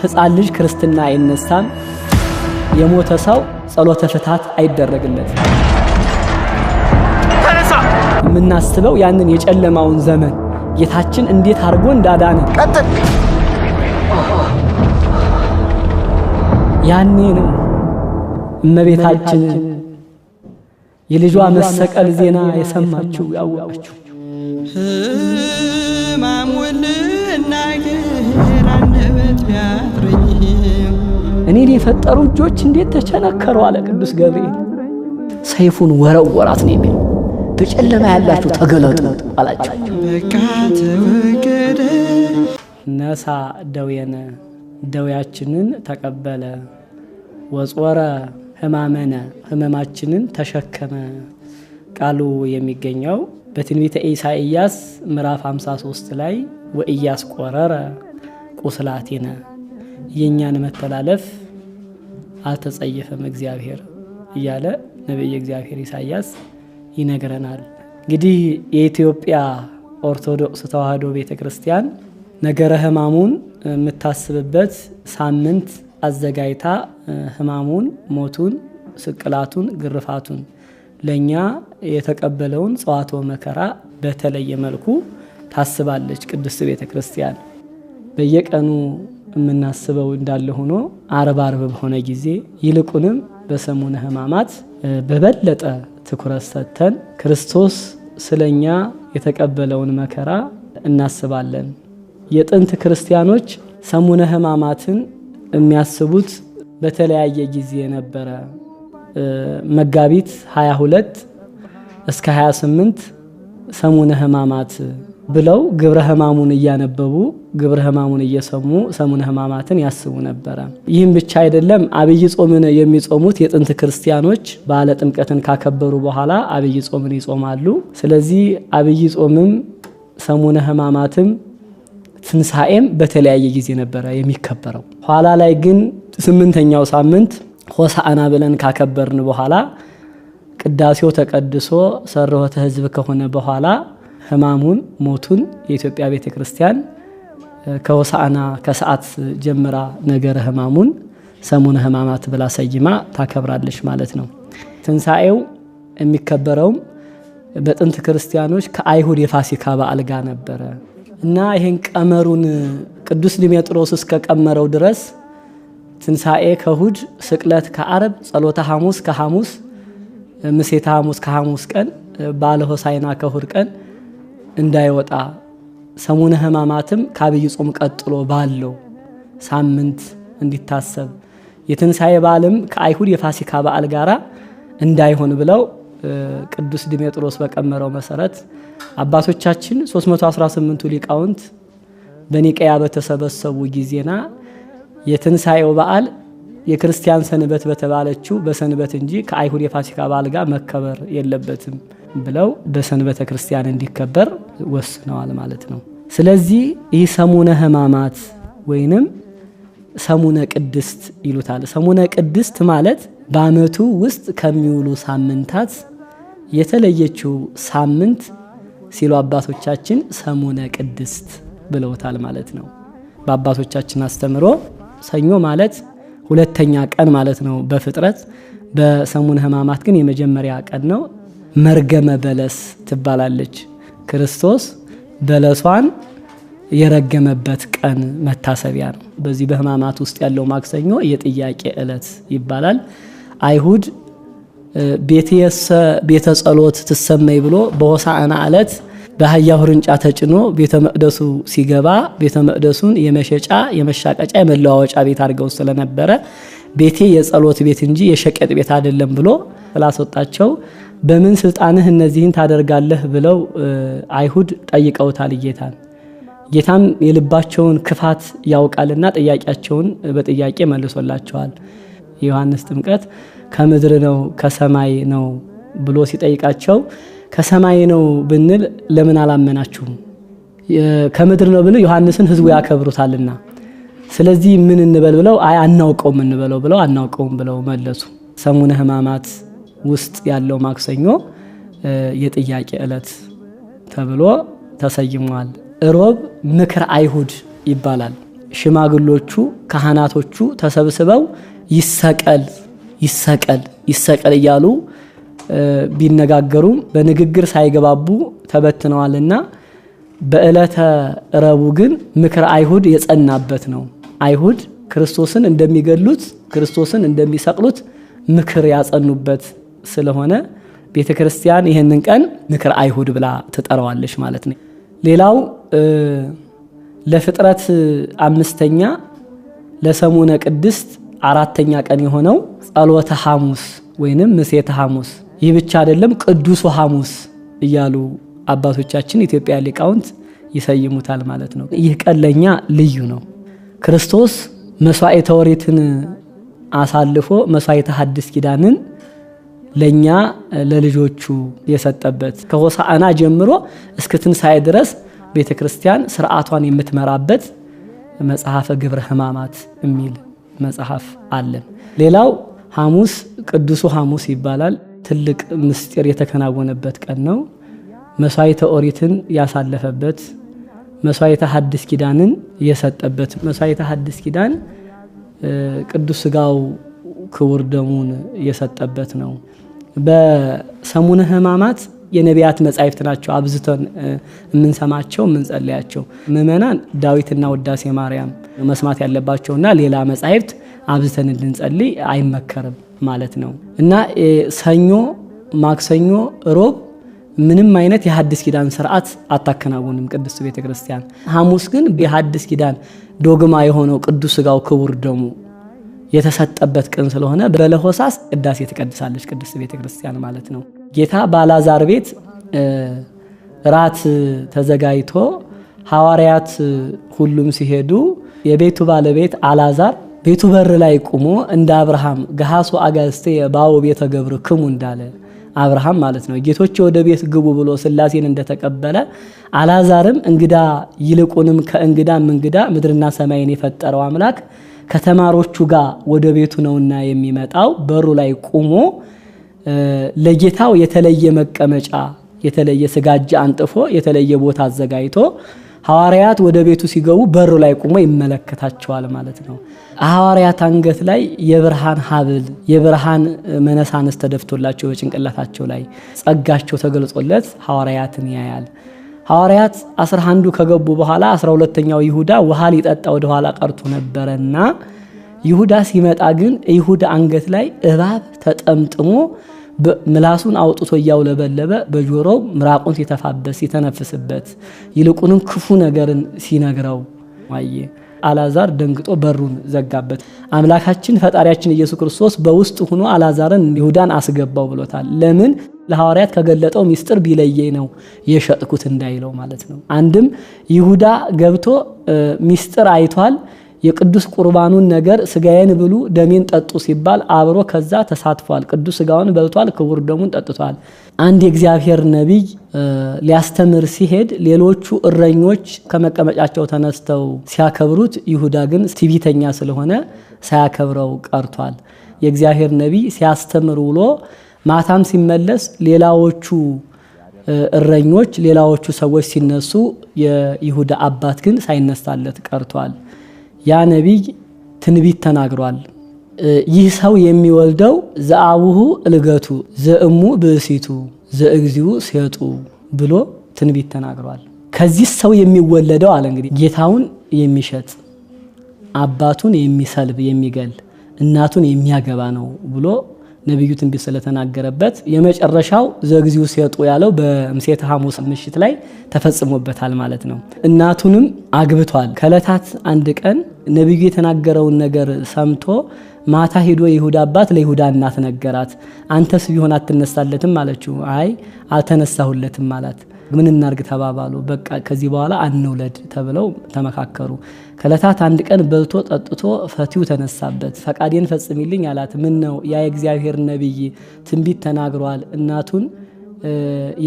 ሕፃን ልጅ ክርስትና አይነሳም። የሞተ ሰው ጸሎተ ፍትሐት አይደረግለትም። ተነሳ። የምናስበው ያንን የጨለማውን ዘመን ጌታችን እንዴት አድርጎ እንዳዳነን ቀጥል። ያኔ ነው እመቤታችን የልጇ መሰቀል ዜና የሰማችው ያወቀችው። ሕማሙን ልናገር አንደበት ቢያጥረኝም እኔን የፈጠሩ እጆች እንዴት ተቸነከሩ አለ ቅዱስ ገብርኤል። ሰይፉን ወረወራት ነው የሚለው። በጨለማ ያላችሁ ተገለጡ አላቸው። በቃ ተወገደ። ነሳ ደዌነ ደዌያችንን ተቀበለ፣ ወጾረ ሕማመነ ሕመማችንን ተሸከመ። ቃሉ የሚገኘው በትንቢተ ኢሳይያስ ምዕራፍ 53 ላይ ወኢያስቆረረ ቁስላቲነ የእኛን መተላለፍ አልተጸየፈም እግዚአብሔር እያለ ነቢየ እግዚአብሔር ኢሳይያስ ይነግረናል። እንግዲህ የኢትዮጵያ ኦርቶዶክስ ተዋሕዶ ቤተ ክርስቲያን ነገረ ሕማሙን የምታስብበት ሳምንት አዘጋጅታ ሕማሙን፣ ሞቱን፣ ስቅላቱን፣ ግርፋቱን ለእኛ የተቀበለውን ጽዋቶ መከራ በተለየ መልኩ ታስባለች ቅድስት ቤተ ክርስቲያን። በየቀኑ የምናስበው እንዳለ ሆኖ አርብ አርብ በሆነ ጊዜ ይልቁንም በሰሙነ ሕማማት በበለጠ ትኩረት ሰጥተን ክርስቶስ ስለኛ የተቀበለውን መከራ እናስባለን። የጥንት ክርስቲያኖች ሰሙነ ሕማማትን የሚያስቡት በተለያየ ጊዜ ነበረ። መጋቢት 22 እስከ 28 ሰሙነ ሕማማት ብለው ግብረ ሕማሙን እያነበቡ ግብረ ሕማሙን እየሰሙ ሰሙነ ሕማማትን ያስቡ ነበረ። ይህም ብቻ አይደለም። አብይ ጾምን የሚጾሙት የጥንት ክርስቲያኖች በዓለ ጥምቀትን ካከበሩ በኋላ አብይ ጾምን ይጾማሉ። ስለዚህ አብይ ጾምም ሰሙነ ሕማማትም ትንሣኤም በተለያየ ጊዜ ነበረ የሚከበረው። ኋላ ላይ ግን ስምንተኛው ሳምንት ሆሳዕና ብለን ካከበርን በኋላ ቅዳሴው ተቀድሶ ሰርሆተ ሕዝብ ከሆነ በኋላ ሕማሙን ሞቱን የኢትዮጵያ ቤተ ክርስቲያን ከሆሳዕና ከሰዓት ጀምራ ነገረ ሕማሙን ሰሙነ ሕማማት ብላ ሰይማ ታከብራለች ማለት ነው። ትንሣኤው የሚከበረውም በጥንት ክርስቲያኖች ከአይሁድ የፋሲካ በዓል ጋር ነበረ እና ይህን ቀመሩን ቅዱስ ዲሜጥሮስ እስከቀመረው ድረስ ትንሣኤ ከእሁድ፣ ስቅለት ከአርብ፣ ጸሎተ ሐሙስ ከሐሙስ፣ ምሴተ ሐሙስ ከሐሙስ ቀን፣ በዓለ ሆሳዕና ከእሁድ ቀን እንዳይወጣ ሰሙነ ሕማማትም ከአብይ ጾም ቀጥሎ ባለው ሳምንት እንዲታሰብ የትንሣኤ በዓልም ከአይሁድ የፋሲካ በዓል ጋራ እንዳይሆን ብለው ቅዱስ ዲሜጥሮስ በቀመረው መሰረት አባቶቻችን 318ቱ ሊቃውንት በኒቀያ በተሰበሰቡ ጊዜና የትንሣኤው በዓል የክርስቲያን ሰንበት በተባለችው በሰንበት እንጂ ከአይሁድ የፋሲካ በዓል ጋር መከበር የለበትም ብለው በሰንበተ ክርስቲያን እንዲከበር ወስነዋል ማለት ነው። ስለዚህ ይህ ሰሙነ ሕማማት ወይንም ሰሙነ ቅድስት ይሉታል። ሰሙነ ቅድስት ማለት በዓመቱ ውስጥ ከሚውሉ ሳምንታት የተለየችው ሳምንት ሲሉ አባቶቻችን ሰሙነ ቅድስት ብለውታል ማለት ነው። በአባቶቻችን አስተምሮ ሰኞ ማለት ሁለተኛ ቀን ማለት ነው በፍጥረት። በሰሙነ ሕማማት ግን የመጀመሪያ ቀን ነው። መርገመ በለስ ትባላለች። ክርስቶስ በለሷን የረገመበት ቀን መታሰቢያ ነው። በዚህ በሕማማት ውስጥ ያለው ማክሰኞ የጥያቄ ዕለት ይባላል። አይሁድ ቤትየሰ ቤተ ጸሎት ትሰመይ ብሎ በሆሳዕና ዕለት በአህያ ውርንጫ ተጭኖ ቤተ መቅደሱ ሲገባ ቤተ መቅደሱን የመሸጫ የመሻቀጫ የመለዋወጫ ቤት አድርገው ስለነበረ ቤቴ የጸሎት ቤት እንጂ የሸቀጥ ቤት አይደለም ብሎ ስላስወጣቸው በምን ስልጣንህ እነዚህን ታደርጋለህ ብለው አይሁድ ጠይቀውታል ጌታን። ጌታም የልባቸውን ክፋት ያውቃልና ጥያቄያቸውን በጥያቄ መልሶላቸዋል። የዮሐንስ ጥምቀት ከምድር ነው ከሰማይ ነው ብሎ ሲጠይቃቸው ከሰማይ ነው ብንል ለምን አላመናችሁም? ከምድር ነው ብንል ዮሐንስን ሕዝቡ ያከብሩታልና ስለዚህ ምን እንበል ብለው አይ አናውቀውም እንበለው ብለው አናውቀውም ብለው መለሱ። ሰሙነ ሕማማት ውስጥ ያለው ማክሰኞ የጥያቄ ዕለት ተብሎ ተሰይሟል። እሮብ ምክር አይሁድ ይባላል። ሽማግሎቹ ካህናቶቹ ተሰብስበው ይሰቀል ይሰቀል ይሰቀል እያሉ ቢነጋገሩም በንግግር ሳይገባቡ ተበትነዋልና በዕለተ ረቡዕ ግን ምክረ አይሁድ የጸናበት ነው። አይሁድ ክርስቶስን እንደሚገሉት ክርስቶስን እንደሚሰቅሉት ምክር ያጸኑበት ስለሆነ ቤተ ክርስቲያን ይህንን ቀን ምክረ አይሁድ ብላ ትጠራዋለች ማለት ነው። ሌላው ለፍጥረት 5ኛ ለሰሙነ ቅድስት 4ኛ ቀን የሆነው ጸሎተ ሐሙስ ወይንም ምሴተ ሐሙስ፣ ይህ ብቻ አይደለም፣ ቅዱሱ ሐሙስ እያሉ አባቶቻችን ኢትዮጵያ ሊቃውንት ይሰይሙታል ማለት ነው። ይህ ቀን ለኛ ልዩ ነው። ክርስቶስ መስዋዕተ ኦሪትን አሳልፎ መስዋዕተ ሐዲስ ኪዳንን ለኛ ለልጆቹ የሰጠበት ከሆሳዕና ጀምሮ እስከ ትንሣኤ ድረስ ቤተክርስቲያን ስርዓቷን የምትመራበት መጽሐፈ ግብረ ሕማማት የሚል መጽሐፍ አለን። ሌላው ሐሙስ ቅዱሱ ሐሙስ ይባላል። ትልቅ ምስጢር የተከናወነበት ቀን ነው። መስዋዕተ ኦሪትን ያሳለፈበት፣ መስዋዕተ ሐዲስ ኪዳንን የሰጠበት። መስዋዕተ ሐዲስ ኪዳን ቅዱስ ሥጋው ክቡር ደሙን የሰጠበት ነው። በሰሙነ ሕማማት የነቢያት መጻሕፍት ናቸው አብዝተን የምንሰማቸው የምንጸልያቸው። ምእመናን ዳዊትና ውዳሴ ማርያም መስማት ያለባቸውና ሌላ መጻሕፍት አብዝተን እንድንጸልይ አይመከርም ማለት ነው። እና ሰኞ፣ ማክሰኞ፣ ሮብ ምንም አይነት የሐዲስ ኪዳን ስርዓት አታከናውንም ቅድስት ቤተክርስቲያን። ሐሙስ ግን የሐዲስ ኪዳን ዶግማ የሆነው ቅዱስ ሥጋው ክቡር ደሙ የተሰጠበት ቀን ስለሆነ በለሆሳስ ቅዳሴ ትቀድሳለች ቅድስት ቤተክርስቲያን ማለት ነው። ጌታ ባላዛር ቤት ራት ተዘጋጅቶ ሐዋርያት ሁሉም ሲሄዱ የቤቱ ባለቤት አላዛር ቤቱ በር ላይ ቆሞ እንደ አብርሃም ገሃሱ አጋስቴ ባው ቤተ ገብርክሙ እንዳለ አብርሃም ማለት ነው፣ ጌቶቼ ወደ ቤት ግቡ ብሎ ስላሴን እንደተቀበለ አላዛርም እንግዳ ይልቁንም ከእንግዳም እንግዳ ምድርና ሰማይን የፈጠረው አምላክ ከተማሮቹ ጋር ወደ ቤቱ ነውና የሚመጣው በሩ ላይ ቆሞ ለጌታው የተለየ መቀመጫ የተለየ ስጋጃ አንጥፎ የተለየ ቦታ አዘጋጅቶ ሐዋርያት ወደ ቤቱ ሲገቡ በሩ ላይ ቆሞ ይመለከታቸዋል ማለት ነው። ሐዋርያት አንገት ላይ የብርሃን ሀብል የብርሃን መነሳንስ ተደፍቶላቸው በጭንቅላታቸው ላይ ጸጋቸው ተገልጾለት ሐዋርያትን ያያል። ሐዋርያት 11ዱ ከገቡ በኋላ 12ኛው ይሁዳ ውሃ ሊጠጣ ወደ ኋላ ቀርቶ ነበረና ይሁዳ ሲመጣ ግን ይሁዳ አንገት ላይ እባብ ተጠምጥሞ ምላሱን አውጥቶ እያውለበለበ በጆሮው ምራቁን ሲተፋበት ሲተነፍስበት ይልቁንም ክፉ ነገርን ሲነግረው አየ። አላዛር ደንግጦ በሩን ዘጋበት። አምላካችን ፈጣሪያችን ኢየሱስ ክርስቶስ በውስጥ ሆኖ አላዛርን ይሁዳን አስገባው ብሎታል። ለምን? ለሐዋርያት ከገለጠው ሚስጥር ቢለየኝ ነው የሸጥኩት እንዳይለው ማለት ነው። አንድም ይሁዳ ገብቶ ሚስጥር አይቷል። የቅዱስ ቁርባኑን ነገር ስጋዬን ብሉ ደሜን ጠጡ ሲባል አብሮ ከዛ ተሳትፏል። ቅዱስ ስጋውን በልቷል፣ ክቡር ደሙን ጠጥቷል። አንድ የእግዚአብሔር ነቢይ ሊያስተምር ሲሄድ ሌሎቹ እረኞች ከመቀመጫቸው ተነስተው ሲያከብሩት፣ ይሁዳ ግን ትዕቢተኛ ስለሆነ ሳያከብረው ቀርቷል። የእግዚአብሔር ነቢይ ሲያስተምር ውሎ ማታም ሲመለስ ሌላዎቹ እረኞች ሌላዎቹ ሰዎች ሲነሱ የይሁዳ አባት ግን ሳይነሳለት ቀርቷል። ያ ነቢይ ትንቢት ተናግሯል። ይህ ሰው የሚወልደው ዘአቡሁ እልገቱ ዘእሙ ብእሲቱ ዘእግዚኡ ሴጡ ብሎ ትንቢት ተናግሯል። ከዚህ ሰው የሚወለደው አለ እንግዲህ ጌታውን የሚሸጥ አባቱን የሚሰልብ የሚገል እናቱን የሚያገባ ነው ብሎ ነቢዩ ትንቢት ስለተናገረበት የመጨረሻው ዘግዚው ሴጡ ያለው በምሴተ ሐሙስ ምሽት ላይ ተፈጽሞበታል ማለት ነው። እናቱንም አግብቷል። ከዕለታት አንድ ቀን ነቢዩ የተናገረውን ነገር ሰምቶ ማታ ሄዶ የይሁዳ አባት ለይሁዳ እናት ነገራት። አንተስ ቢሆን አትነሳለትም አለችው። አይ አልተነሳሁለትም አላት። ምን እናርግ ተባባሉ። በቃ ከዚህ በኋላ አንውለድ ተብለው ተመካከሩ። ከዕለታት አንድ ቀን በልቶ ጠጥቶ ፈቲው ተነሳበት። ፈቃዴን ፈጽሚልኝ አላት። ምን ነው ያ የእግዚአብሔር ነቢይ ትንቢት ተናግሯል። እናቱን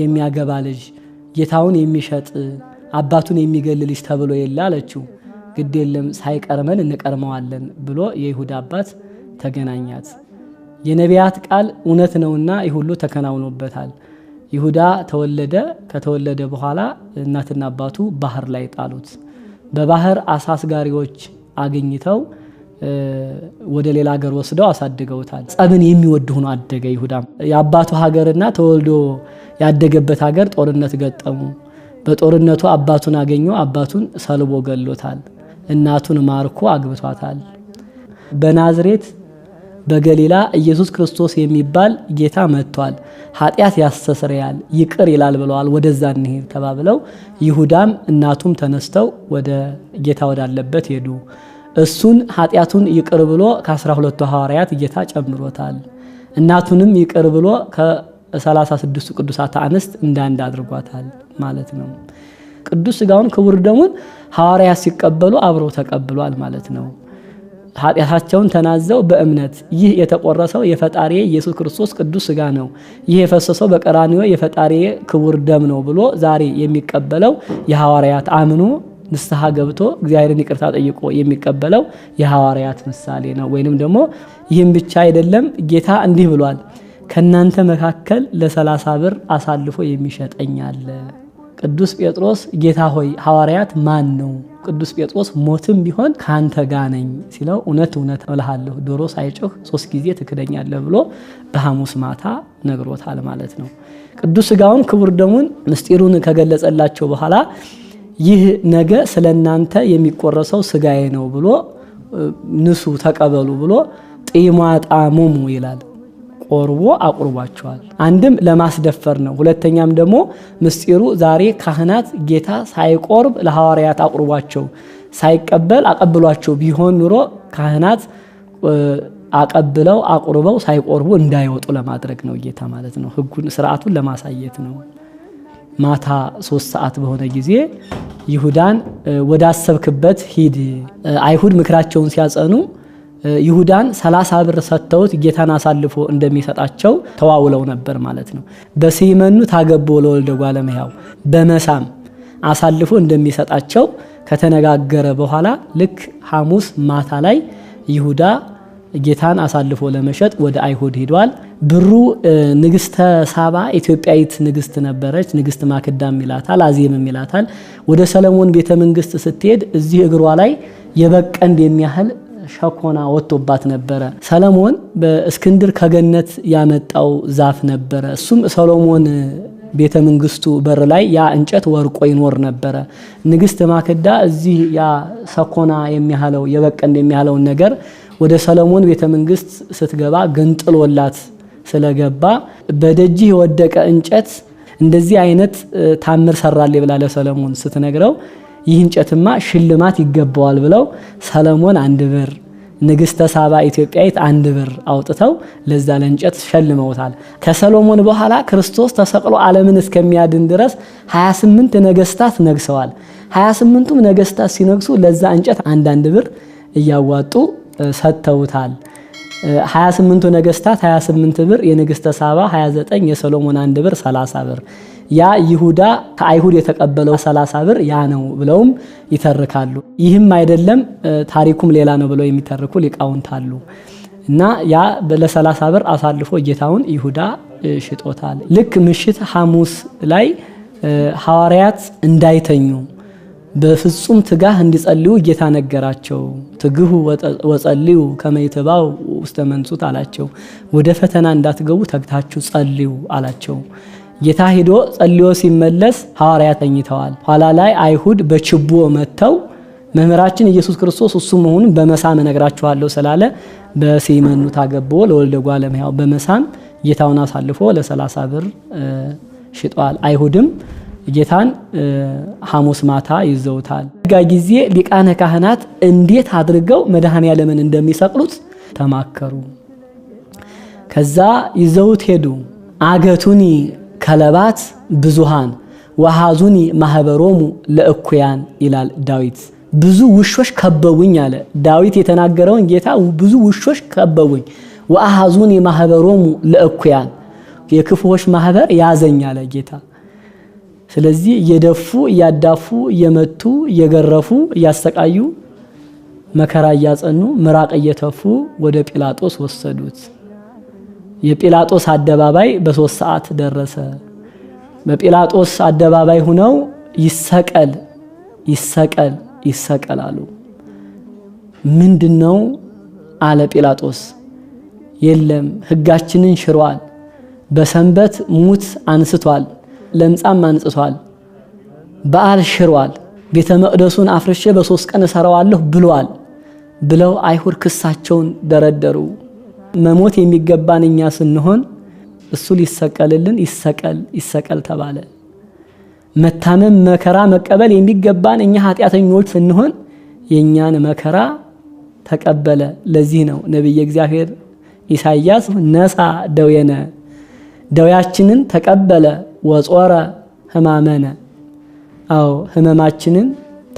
የሚያገባ ልጅ፣ ጌታውን የሚሸጥ አባቱን የሚገል ልጅ ተብሎ የለ አለችው። ግድ የለም ሳይቀርመን እንቀርመዋለን ብሎ የይሁዳ አባት ተገናኛት። የነቢያት ቃል እውነት ነውና ይህ ሁሉ ተከናውኖበታል። ይሁዳ ተወለደ። ከተወለደ በኋላ እናትና አባቱ ባህር ላይ ጣሉት። በባህር አሳ አስጋሪዎች አግኝተው ወደ ሌላ ሀገር ወስደው አሳድገውታል። ጸብን የሚወድ ሆኖ አደገ። ይሁዳም የአባቱ ሀገርና ተወልዶ ያደገበት ሀገር ጦርነት ገጠሙ። በጦርነቱ አባቱን አገኘው። አባቱን ሰልቦ ገሎታል። እናቱን ማርኮ አግብቷታል። በናዝሬት በገሊላ ኢየሱስ ክርስቶስ የሚባል ጌታ መጥቷል፣ ኃጢአት ያስተሰርያል፣ ይቅር ይላል ብለዋል። ወደዛ እንሄድ ተባብለው ይሁዳም እናቱም ተነስተው ወደ ጌታ ወዳለበት ሄዱ። እሱን ኃጢአቱን ይቅር ብሎ ከ12ቱ ሐዋርያት ጌታ ጨምሮታል። እናቱንም ይቅር ብሎ ከ36ቱ ቅዱሳት አንስት እንዳንድ አድርጓታል ማለት ነው። ቅዱስ ሥጋውን ክቡር ደሙን ሐዋርያት ሲቀበሉ አብረው ተቀብሏል ማለት ነው። ኃጢአታቸውን ተናዘው በእምነት ይህ የተቆረሰው የፈጣሪ ኢየሱስ ክርስቶስ ቅዱስ ሥጋ ነው፣ ይህ የፈሰሰው በቀራንዮ የፈጣሪ ክቡር ደም ነው ብሎ ዛሬ የሚቀበለው የሐዋርያት አምኖ ንስሐ ገብቶ እግዚአብሔርን ይቅርታ ጠይቆ የሚቀበለው የሐዋርያት ምሳሌ ነው። ወይንም ደግሞ ይህም ብቻ አይደለም፣ ጌታ እንዲህ ብሏል፣ ከእናንተ መካከል ለ30 ብር አሳልፎ የሚሸጠኝ አለ። ቅዱስ ጴጥሮስ ጌታ ሆይ ሐዋርያት ማን ነው? ቅዱስ ጴጥሮስ ሞትም ቢሆን ከአንተ ጋር ነኝ ሲለው እውነት እውነት እልሃለሁ ዶሮ ሳይጮህ 3 ጊዜ ትክደኛለህ ብሎ በሐሙስ ማታ ነግሮታል ማለት ነው። ቅዱስ ሥጋውን ክቡር ደሙን ምስጢሩን ከገለጸላቸው በኋላ ይህ ነገ ስለ እናንተ የሚቆረሰው ሥጋዬ ነው ብሎ ንሱ ተቀበሉ ብሎ ጢሟጣሙሙ ይላል። ቆርቦ አቁርቧቸዋል። አንድም ለማስደፈር ነው። ሁለተኛም ደግሞ ምስጢሩ ዛሬ ካህናት ጌታ ሳይቆርብ ለሐዋርያት አቁርቧቸው ሳይቀበል አቀብሏቸው ቢሆን ኑሮ ካህናት አቀብለው አቁርበው ሳይቆርቡ እንዳይወጡ ለማድረግ ነው ጌታ ማለት ነው። ሕጉን ስርዓቱን ለማሳየት ነው። ማታ 3 ሰዓት በሆነ ጊዜ ይሁዳን ወዳሰብክበት ሂድ። አይሁድ ምክራቸውን ሲያጸኑ ይሁዳን 30 ብር ሰጥተውት ጌታን አሳልፎ እንደሚሰጣቸው ተዋውለው ነበር ማለት ነው። በሲመኑ ታገቦ ለወልደ እጓለ እመሕያው በመሳም አሳልፎ እንደሚሰጣቸው ከተነጋገረ በኋላ ልክ ሐሙስ ማታ ላይ ይሁዳ ጌታን አሳልፎ ለመሸጥ ወደ አይሁድ ሄዷል። ብሩ ንግስተ ሳባ ኢትዮጵያዊት ንግስት ነበረች። ንግስት ማክዳም ይላታል፣ አዜምም ይላታል። ወደ ሰለሞን ቤተ መንግስት ስትሄድ እዚህ እግሯ ላይ የበቀንድ የሚያህል ሸኮና ወጥቶባት ነበረ። ሰለሞን በእስክንድር ከገነት ያመጣው ዛፍ ነበረ። እሱም ሰሎሞን ቤተ መንግስቱ በር ላይ ያ እንጨት ወርቆ ይኖር ነበረ። ንግስት ማክዳ እዚህ ያ ሰኮና የሚያህለው የበቀንድ የሚያህለውን ነገር ወደ ሰለሞን ቤተ መንግስት ስትገባ ገንጥሎላት ስለገባ በደጅህ የወደቀ እንጨት እንደዚህ አይነት ታምር ሰራልኝ ብላ ለሰለሞን ስትነግረው ይህ እንጨትማ ሽልማት ይገባዋል ብለው ሰለሞን 1 ብር ንግስተ ሳባ ኢትዮጵያዊት 1 ብር አውጥተው ለዛ ለእንጨት ሸልመውታል። ከሰሎሞን በኋላ ክርስቶስ ተሰቅሎ ዓለምን እስከሚያድን ድረስ 28 ነገስታት ነግሰዋል። 28ቱም ነገስታት ሲነግሱ ለዛ እንጨት 1 ብር እያዋጡ ሰጥተውታል። 28ቱ ነገስታት 28 ብር፣ የንግስተ ሳባ 29፣ የሰሎሞን 1 ብር 30 ብር። ያ ይሁዳ ከአይሁድ የተቀበለው 30 ብር ያ ነው ብለውም ይተርካሉ። ይህም አይደለም ታሪኩም ሌላ ነው ብለው የሚተርኩ ሊቃውንት አሉ። እና ያ ለ30 ብር አሳልፎ ጌታውን ይሁዳ ሽጦታል። ልክ ምሽት ሐሙስ ላይ ሐዋርያት እንዳይተኙ በፍጹም ትጋህ እንዲጸልዩ ጌታ ነገራቸው። ትግሁ ወጸልዩ ከመ ይትባኡ ውስተ መንሱት አላቸው። ወደ ፈተና እንዳትገቡ ተግታችሁ ጸልዩ አላቸው። ጌታ ሄዶ ጸልዮ ሲመለስ ሐዋርያት ተኝተዋል። ኋላ ላይ አይሁድ በችቦ መጥተው መምህራችን ኢየሱስ ክርስቶስ እሱ መሆኑን በመሳም እነግራችኋለሁ ስላለ በሲመኑ ታገብኦ ለወልደ እጓለ እመሕያው በመሳም ጌታውን አሳልፎ ለ30 ብር ሽጧል። አይሁድም ጌታን ሐሙስ ማታ ይዘውታል። ጋ ጊዜ ሊቃነ ካህናት እንዴት አድርገው መድኃኔዓለምን እንደሚሰቅሉት ተማከሩ። ከዛ ይዘውት ሄዱ። አገቱኒ ከለባት ብዙሃን ወሃዙኒ ማህበሮሙ ለእኩያን ይላል ዳዊት። ብዙ ውሾች ከበቡኝ አለ ዳዊት። የተናገረውን ጌታ ብዙ ውሾች ከበቡኝ፣ ወአሃዙኒ ማህበሮሙ ለእኩያን፣ የክፉዎች ማህበር ያዘኝ አለ ጌታ። ስለዚህ እየደፉ እያዳፉ እየመቱ እየገረፉ እያሰቃዩ መከራ እያጸኑ ምራቅ እየተፉ ወደ ጲላጦስ ወሰዱት። የጲላጦስ አደባባይ በ3 ሰዓት ደረሰ። በጲላጦስ አደባባይ ሆነው ይሰቀል ይሰቀል ይሰቀላሉ። ምንድነው አለ ጲላጦስ። የለም ሕጋችንን ሽሯል፣ በሰንበት ሙት አንስቷል፣ ለምጻም አንጽቷል፣ በዓል ሽሯል፣ ቤተ መቅደሱን አፍርሼ በ3 ቀን እሰራዋለሁ ብሏል ብለው አይሁድ ክሳቸውን ደረደሩ። መሞት የሚገባን እኛ ስንሆን እሱ ሊሰቀልልን ይሰቀል ይሰቀል ተባለ። መታመም መከራ መቀበል የሚገባን እኛ ኃጢአተኞች ስንሆን የኛን መከራ ተቀበለ። ለዚህ ነው ነቢየ እግዚአብሔር ኢሳይያስ ነሳ ደዌነ፣ ደዌያችንን ተቀበለ፣ ወጾረ ሕማመነ፣ አዎ ሕመማችንን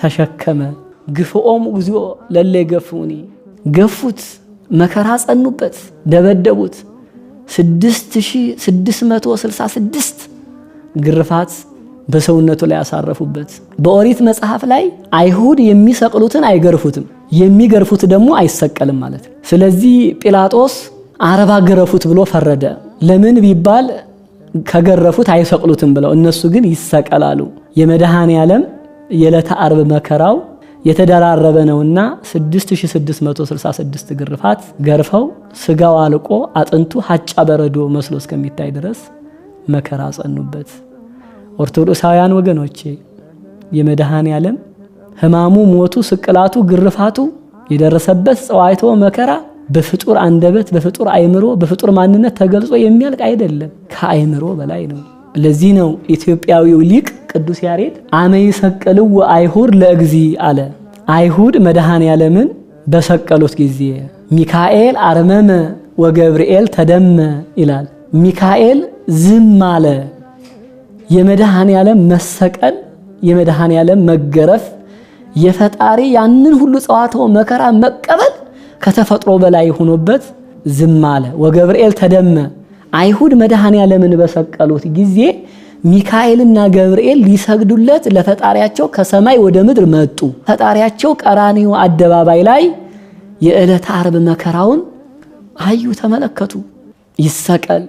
ተሸከመ። ግፍኦም እግዚኦ ለለ ይገፉኒ፣ ገፉት፣ መከራ ጸኑበት፣ ደበደቡት። 6666 ግርፋት በሰውነቱ ላይ ያሳረፉበት። በኦሪት መጽሐፍ ላይ አይሁድ የሚሰቅሉትን አይገርፉትም፣ የሚገርፉት ደግሞ አይሰቀልም ማለት ነው። ስለዚህ ጲላጦስ 40 ገረፉት ብሎ ፈረደ። ለምን ቢባል ከገረፉት አይሰቅሉትም ብለው፣ እነሱ ግን ይሰቀላሉ። የመድኃኔ ዓለም የዕለተ ዓርብ መከራው የተደራረበ ነውና 6666 ግርፋት ገርፈው ስጋው አልቆ አጥንቱ ሀጫ በረዶ መስሎ እስከሚታይ ድረስ መከራ ጸኑበት። ኦርቶዶክሳውያን ወገኖቼ የመድኃኔ ዓለም ሕማሙ፣ ሞቱ፣ ስቅላቱ፣ ግርፋቱ የደረሰበት ጸዋይቶ መከራ በፍጡር አንደበት፣ በፍጡር አእምሮ፣ በፍጡር ማንነት ተገልጾ የሚያልቅ አይደለም፣ ከአእምሮ በላይ ነው። ለዚህ ነው ኢትዮጵያዊው ሊቅ ቅዱስ ያሬድ አመ ይሰቅልው አይሁድ ለእግዚ አለ። አይሁድ መድኃኔ ዓለምን በሰቀሉት ጊዜ ሚካኤል አርመመ ወገብርኤል ተደመ ይላል። ሚካኤል ዝም አለ። የመድኃኔ ዓለም መሰቀል፣ የመድኃኔ ዓለም መገረፍ፣ የፈጣሪ ያንን ሁሉ ጸዋትወ መከራ መቀበል ከተፈጥሮ በላይ ሆኖበት ዝም አለ። ወገብርኤል ተደመ። አይሁድ መድኃኔ ዓለምን በሰቀሉት ጊዜ ሚካኤልና ገብርኤል ሊሰግዱለት ለፈጣሪያቸው ከሰማይ ወደ ምድር መጡ። ፈጣሪያቸው ቀራንዮ አደባባይ ላይ የዕለተ ዓርብ መከራውን አዩ፣ ተመለከቱ። ይሰቀል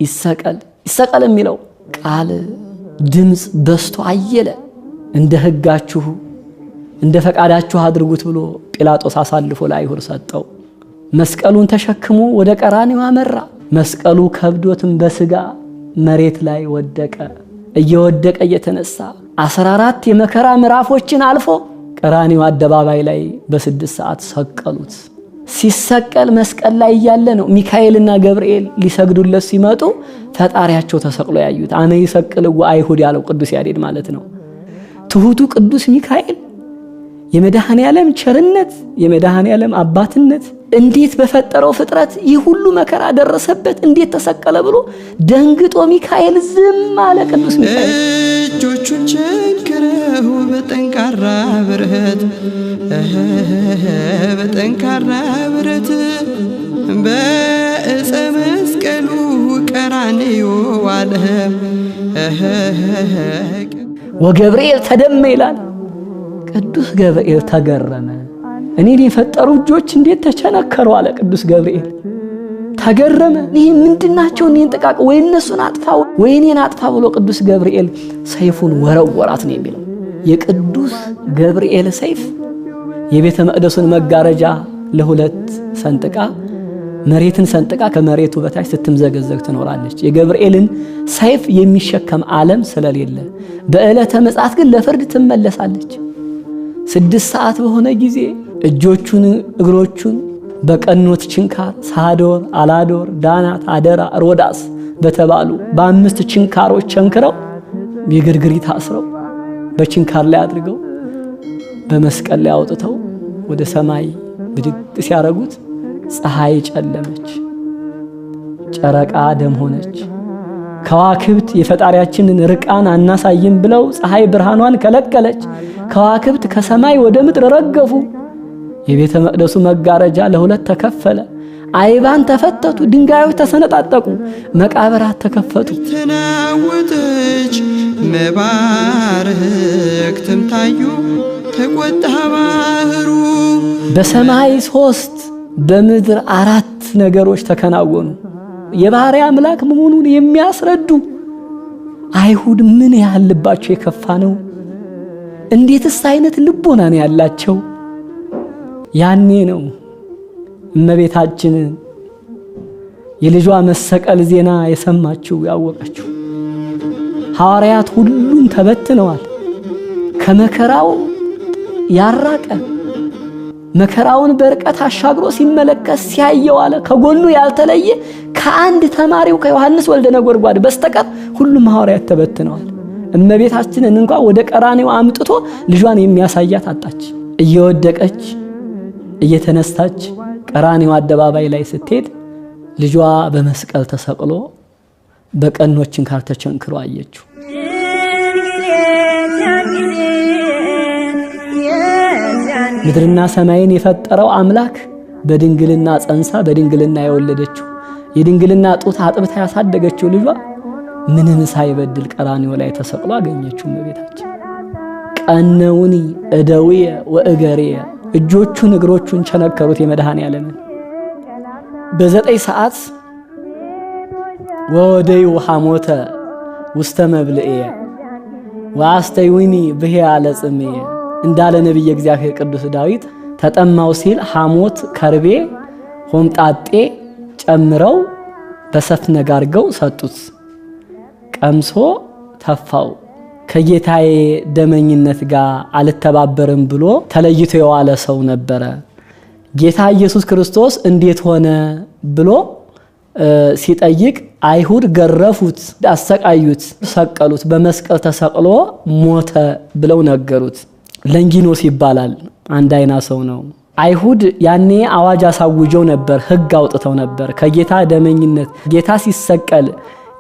ይሰቀል ይሰቀል የሚለው ቃል ድምፅ በስቶ አየለ። እንደ ሕጋችሁ እንደ ፈቃዳችሁ አድርጉት ብሎ ጲላጦስ አሳልፎ ለአይሁድ ሰጠው። መስቀሉን ተሸክሞ ወደ ቀራንዮ አመራ። መስቀሉ ከብዶትም በስጋ መሬት ላይ ወደቀ። እየወደቀ እየተነሳ 14 የመከራ ምዕራፎችን አልፎ ቀራንዮ አደባባይ ላይ በ6 ሰዓት ሰቀሉት። ሲሰቀል መስቀል ላይ እያለ ነው ሚካኤልና ገብርኤል ሊሰግዱለት ሲመጡ ፈጣሪያቸው ተሰቅሎ ያዩት። አመ ይሰቅልዎ አይሁድ ያለው ቅዱስ ያሬድ ማለት ነው። ትሁቱ ቅዱስ ሚካኤል የመድኃኔ ዓለም ቸርነት፣ የመድኃኔ ዓለም አባትነት እንዴት በፈጠረው ፍጥረት ይህ ሁሉ መከራ ደረሰበት፣ እንዴት ተሰቀለ ብሎ ደንግጦ ሚካኤል ዝም አለ። ቅዱስ ሚካኤል እጆቹን ቸንክረው በጠንካራ ብረት በጠንካራ ብረት በዕፀ መስቀሉ ቀራንዮ ዋለ። ወገብርኤል ተደመ ይላል። ቅዱስ ገብርኤል ተገረመ። እኔን የፈጠሩ እጆች እንዴት ተቸነከሩ አለ ቅዱስ ገብርኤል ተገረመ። ይህ ምንድናቸው? እኔን ጥቃቅ ወይ እነሱን አጥፋ ወይ እኔን አጥፋ ብሎ ቅዱስ ገብርኤል ሰይፉን ወረወራት ነው የሚለው። የቅዱስ ገብርኤል ሰይፍ የቤተ መቅደሱን መጋረጃ ለሁለት ሰንጥቃ መሬትን ሰንጥቃ ከመሬቱ በታች ስትምዘገዘግ ትኖራለች። የገብርኤልን ሰይፍ የሚሸከም ዓለም ስለሌለ በዕለተ ምጽአት ግን ለፍርድ ትመለሳለች። 6 ሰዓት በሆነ ጊዜ እጆቹን እግሮቹን በቀኖት ችንካር ሳዶር፣ አላዶር፣ ዳናት፣ አደራ፣ ሮዳስ በተባሉ በ5 ችንካሮች ቸንክረው የግርግሪት አስረው በችንካር ላይ አድርገው በመስቀል ላይ አውጥተው ወደ ሰማይ ብድግ ሲያረጉት ፀሐይ ጨለመች፣ ጨረቃ ደም ሆነች። ከዋክብት የፈጣሪያችንን ርቃን አናሳይም ብለው ፀሐይ ብርሃኗን ከለከለች። ከዋክብት ከሰማይ ወደ ምድር ረገፉ። የቤተ መቅደሱ መጋረጃ ለሁለት ተከፈለ። አይባን ተፈተቱ፣ ድንጋዮች ተሰነጣጠቁ፣ መቃብራት ተከፈቱ። ተናወጠች መባርክትም ታዩ ተቆጣ ባህሩ። በሰማይ 3 በምድር 4 ነገሮች ተከናወኑ። የባህሪ አምላክ መሆኑን የሚያስረዱ አይሁድ ምን ያህል ልባቸው የከፋ ነው። እንዴትስ አይነት ልቦና ነው ያላቸው? ያኔ ነው እመቤታችንን የልጇ መሰቀል ዜና የሰማችው ያወቀችው። ሐዋርያት ሁሉም ተበትነዋል። ከመከራው ያራቀ መከራውን በርቀት አሻግሮ ሲመለከት ሲያየው አለ ከጎኑ ያልተለየ ከአንድ ተማሪው ከዮሐንስ ወልደ ነጎድጓድ በስተቀር ሁሉም ሐዋርያት ተበትነዋል። እመቤታችንን እንኳ ወደ ቀራኔው አምጥቶ ልጇን የሚያሳያት አጣች። እየወደቀች እየተነሳች ቀራኔው አደባባይ ላይ ስትሄድ ልጇ በመስቀል ተሰቅሎ በቀኖች ችንካር ተቸንክሮ አየችው። ምድርና ሰማይን የፈጠረው አምላክ በድንግልና ጸንሳ በድንግልና የወለደችው የድንግልና ጡት አጥብታ ያሳደገችው ልጇ ምንም ሳይበድል ቀራንዮ ላይ ተሰቅሎ አገኘችው። እመቤታችን ቀነውኒ እደውየ ወእገርየ፣ እጆቹን እግሮቹን ቸነከሩት የመድኃኔዓለምን። በ9 ሰዓት ወወደዩ ሐሞተ ውስተ መብልእየ ወአስተዩኒ ብሄ ለጽምየ እንዳለ ነቢየ እግዚአብሔር ቅዱስ ዳዊት ተጠማው ሲል ሐሞት፣ ከርቤ፣ ሆምጣጤ ጨምረው በሰፍነግ አድርገው ሰጡት። ቀምሶ ተፋው። ከጌታዬ ደመኝነት ጋር አልተባበርም ብሎ ተለይቶ የዋለ ሰው ነበረ። ጌታ ኢየሱስ ክርስቶስ እንዴት ሆነ ብሎ ሲጠይቅ አይሁድ ገረፉት፣ አሰቃዩት፣ ሰቀሉት፣ በመስቀል ተሰቅሎ ሞተ ብለው ነገሩት። ለንጊኖስ ይባላል፣ አንድ አይና ሰው ነው። አይሁድ ያኔ አዋጅ አሳውጀው ነበር፣ ሕግ አውጥተው ነበር። ከጌታ ደመኝነት ጌታ ሲሰቀል፣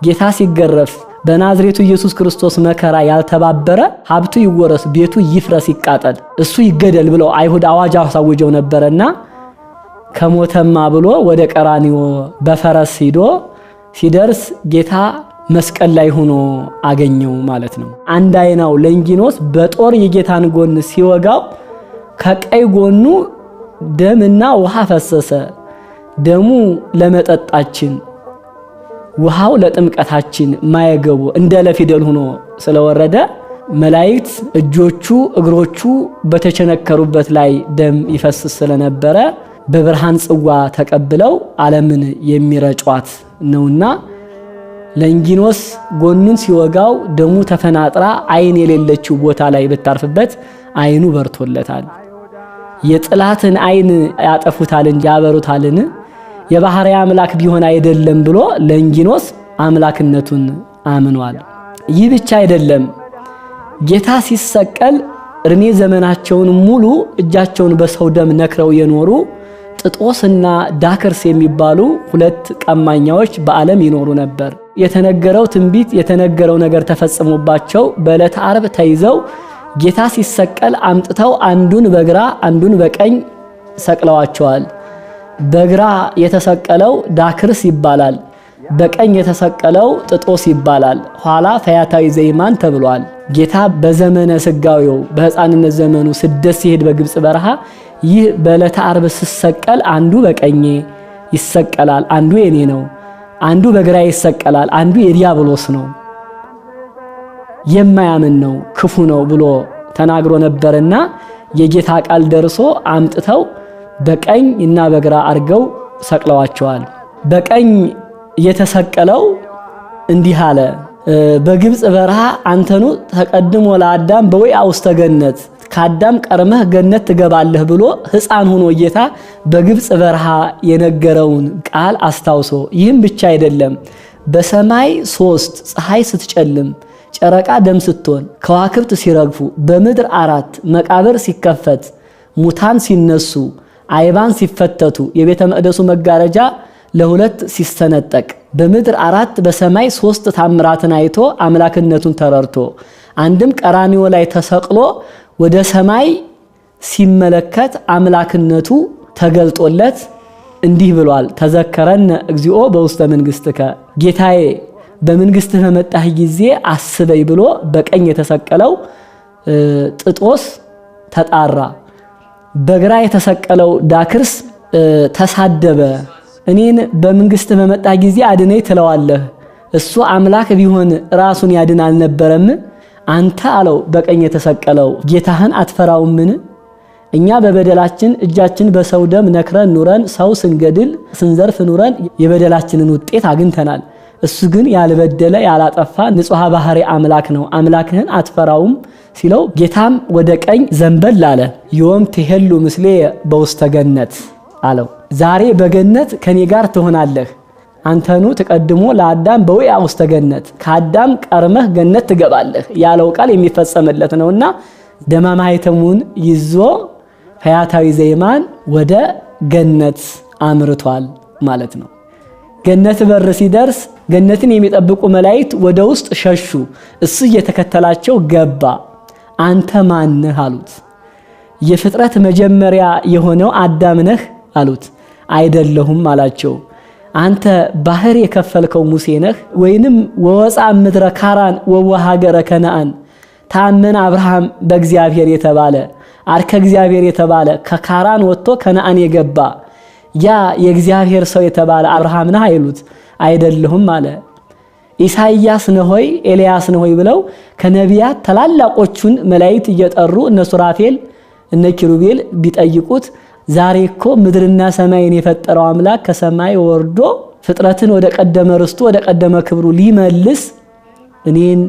ጌታ ሲገረፍ በናዝሬቱ ኢየሱስ ክርስቶስ መከራ ያልተባበረ ሀብቱ ይወረስ፣ ቤቱ ይፍረስ፣ ይቃጠል፣ እሱ ይገደል ብለው አይሁድ አዋጅ አሳውጀው ነበረና ከሞተማ ብሎ ወደ ቀራኒዮ በፈረስ ሂዶ ሲደርስ ጌታ መስቀል ላይ ሆኖ አገኘው ማለት ነው። አንድ አይናው ለንጊኖስ በጦር የጌታን ጎን ሲወጋው ከቀይ ጎኑ ደምና ውሃ ፈሰሰ። ደሙ ለመጠጣችን ውሃው ለጥምቀታችን ማየገቡ እንደ ለፊደል ሆኖ ስለወረደ መላእክት እጆቹ እግሮቹ በተቸነከሩበት ላይ ደም ይፈስስ ስለነበረ በብርሃን ጽዋ ተቀብለው ዓለምን የሚረጯት ነውና ለንጊኖስ ጎኑን ሲወጋው ደሙ ተፈናጥራ አይን የሌለችው ቦታ ላይ ብታርፍበት አይኑ በርቶለታል። የጥላትን አይን ያጠፉታል እንጂ ያበሩታልን? የባህርይ አምላክ ቢሆን አይደለም ብሎ ለንጊኖስ አምላክነቱን አምኗል። ይህ ብቻ አይደለም። ጌታ ሲሰቀል እድሜ ዘመናቸውን ሙሉ እጃቸውን በሰው ደም ነክረው የኖሩ ጥጦስና ዳክርስ የሚባሉ ሁለት ቀማኛዎች በዓለም ይኖሩ ነበር። የተነገረው ትንቢት የተነገረው ነገር ተፈጽሞባቸው በዕለተ ዓርብ ተይዘው ጌታ ሲሰቀል አምጥተው አንዱን በግራ አንዱን በቀኝ ሰቅለዋቸዋል። በግራ የተሰቀለው ዳክርስ ይባላል። በቀኝ የተሰቀለው ጥጦስ ይባላል። ኋላ ፈያታዊ ዘይማን ተብሏል። ጌታ በዘመነ ስጋዊው በሕፃንነት ዘመኑ ስደት ሲሄድ በግብፅ በረሃ ይህ በዕለተ ዓርብ ስሰቀል አንዱ በቀኜ ይሰቀላል፣ አንዱ የኔ ነው፣ አንዱ በግራ ይሰቀላል፣ አንዱ የዲያብሎስ ነው፣ የማያምን ነው፣ ክፉ ነው ብሎ ተናግሮ ነበርና የጌታ ቃል ደርሶ አምጥተው በቀኝ እና በግራ አድርገው ሰቅለዋቸዋል። በቀኝ የተሰቀለው እንዲህ አለ። በግብፅ በረሃ አንተኑ ተቀድሞ ለአዳም በወይአ ውስተ ገነት ከአዳም ቀርመህ ገነት ትገባለህ ብሎ ሕፃን ሆኖ ጌታ በግብፅ በረሃ የነገረውን ቃል አስታውሶ፣ ይህም ብቻ አይደለም፣ በሰማይ 3 ፀሐይ ስትጨልም፣ ጨረቃ ደም ስትሆን፣ ከዋክብት ሲረግፉ፣ በምድር 4 መቃብር ሲከፈት፣ ሙታን ሲነሱ፣ አይባን ሲፈተቱ፣ የቤተ መቅደሱ መጋረጃ ለሁለት ሲሰነጠቅ፣ በምድር 4 በሰማይ 3 ታምራትን አይቶ አምላክነቱን ተረድቶ፣ አንድም ቀራንዮ ላይ ተሰቅሎ ወደ ሰማይ ሲመለከት አምላክነቱ ተገልጦለት እንዲህ ብሏል። ተዘከረነ እግዚኦ በውስተ መንግስትከ፣ ጌታዬ በመንግስትህ በመጣህ ጊዜ አስበይ ብሎ በቀኝ የተሰቀለው ጥጦስ ተጣራ። በግራ የተሰቀለው ዳክርስ ተሳደበ። እኔን በመንግስትህ በመጣህ ጊዜ አድነኝ ትለዋለህ፣ እሱ አምላክ ቢሆን ራሱን ያድን አልነበረም? አንተ አለው በቀኝ የተሰቀለው ጌታህን አትፈራውምን? እኛ በበደላችን እጃችን በሰው ደም ነክረን ኑረን ሰው ስንገድል ስንዘርፍ ኑረን የበደላችንን ውጤት አግኝተናል። እሱ ግን ያልበደለ ያላጠፋ ንጹሐ ባህሪ አምላክ ነው። አምላክህን አትፈራውም ሲለው ጌታም ወደ ቀኝ ዘንበል አለ። ዮም ትሄሉ ምስሌ በውስተ ገነት አለው። ዛሬ በገነት ከኔ ጋር ትሆናለህ። አንተኑ ተቀድሞ ለአዳም በውያ ውስተ ገነት፣ ከአዳም ቀርመህ ገነት ትገባለህ ያለው ቃል የሚፈጸምለት ነውና ደመ ማኅተሙን ይዞ ፈያታዊ ዘይማን ወደ ገነት አምርቷል ማለት ነው። ገነት በር ሲደርስ ገነትን የሚጠብቁ መላእክት ወደ ውስጥ ሸሹ። እሱ እየተከተላቸው ገባ። አንተ ማንህ አሉት። የፍጥረት መጀመሪያ የሆነው አዳም ነህ አሉት። አይደለሁም አላቸው። አንተ ባህር የከፈልከው ሙሴ ነህ ወይንም ወወፃ ምድረ ካራን ወወሃገረ ከነአን ታመን አብርሃም በእግዚአብሔር የተባለ አርከ እግዚአብሔር የተባለ ከካራን ወጥቶ ከነአን የገባ ያ የእግዚአብሔር ሰው የተባለ አብርሃም ነህ አይሉት። አይደለሁም አለ። ኢሳይያስ ነህ ሆይ ኤልያስ ነህ ሆይ ብለው ከነቢያት ታላላቆቹን መላእክት እየጠሩ እነ ሱራፌል እነ ኪሩቤል ቢጠይቁት ዛሬ እኮ ምድርና ሰማይን የፈጠረው አምላክ ከሰማይ ወርዶ ፍጥረትን ወደ ቀደመ ርስቱ ወደ ቀደመ ክብሩ ሊመልስ እኔን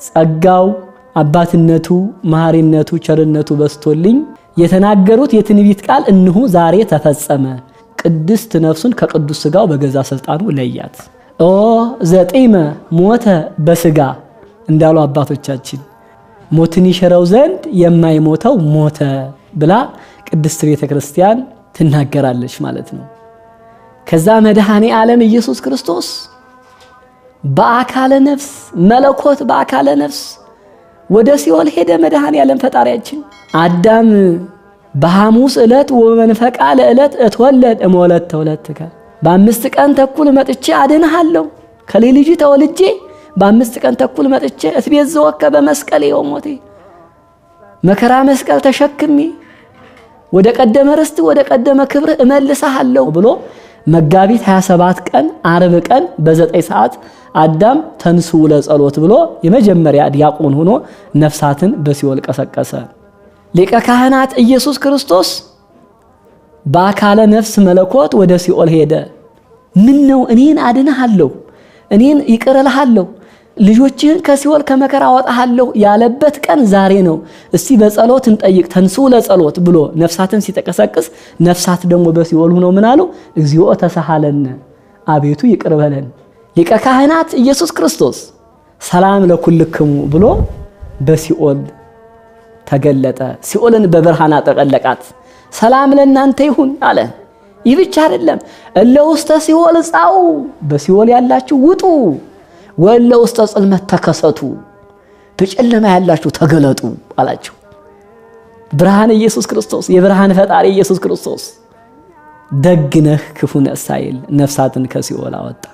ጸጋው አባትነቱ መሐሪነቱ ቸርነቱ በስቶልኝ የተናገሩት የትንቢት ቃል እንሆ ዛሬ ተፈጸመ። ቅድስት ነፍሱን ከቅዱስ ስጋው በገዛ ስልጣኑ ለያት። ኦ ዘጢመ ሞተ በስጋ እንዳሉ አባቶቻችን ሞትን ይሽረው ዘንድ የማይሞተው ሞተ ብላ ቅድስት ቤተ ክርስቲያን ትናገራለች ማለት ነው። ከዛ መድኃኔ ዓለም ኢየሱስ ክርስቶስ በአካለ ነፍስ መለኮት በአካለ ነፍስ ወደ ሲኦል ሄደ። መድኃኔ ዓለም ፈጣሪያችን አዳም በሐሙስ ዕለት ወመንፈቃ ለዕለት እትወለድ እመወለድ ተወለድከ በ5 ቀን ተኩል መጥቼ አድንሃለሁ ከልጅ ተወልጄ በ5 ቀን ተኩል መጥቼ እትቤዘወከ በመስቀሌ ወሞቴ መከራ መስቀል ተሸክሜ ወደ ቀደመ ርስት ወደ ቀደመ ክብር እመልስሃለሁ ብሎ መጋቢት 27 ቀን ዓርብ ቀን በ9 ሰዓት አዳም ተንሱ ለጸሎት ብሎ የመጀመሪያ ዲያቆን ሆኖ ነፍሳትን በሲኦል ቀሰቀሰ። ሊቀ ካህናት ኢየሱስ ክርስቶስ በአካለ ነፍስ መለኮት ወደ ሲኦል ሄደ። ምን ነው እኔን አድንሃለሁ፣ እኔን ይቅር እልሃለሁ፣ ልጆችህን ከሲኦል ከመከራ አወጣሃለሁ ያለበት ቀን ዛሬ ነው። እስቲ በጸሎት እንጠይቅ ተንሱ ለጸሎት ብሎ ነፍሳትን ሲጠቀሰቅስ ነፍሳት ደግሞ በሲኦል ሆነው ምን አሉ? እግዚኦ ተሳሃለነ፣ አቤቱ ይቅር በለን። ሊቀ ካህናት ኢየሱስ ክርስቶስ ሰላም ለኩልክሙ ብሎ በሲኦል ተገለጠ። ሲኦልን በብርሃን አጠቀለቃት። ሰላም ለእናንተ ይሁን አለ። ይህ ብቻ አይደለም፣ እለ ውስተ ሲኦል ጻኡ፣ በሲኦል ያላችሁ ውጡ፣ ወእለ ውስተ ጽልመት ተከሰቱ፣ በጨለማ ያላችሁ ተገለጡ አላቸው። ብርሃን ኢየሱስ ክርስቶስ የብርሃን ፈጣሪ ኢየሱስ ክርስቶስ ደግ ነህ ክፉ ነህ ሳይል ነፍሳትን ከሲኦል አወጣ።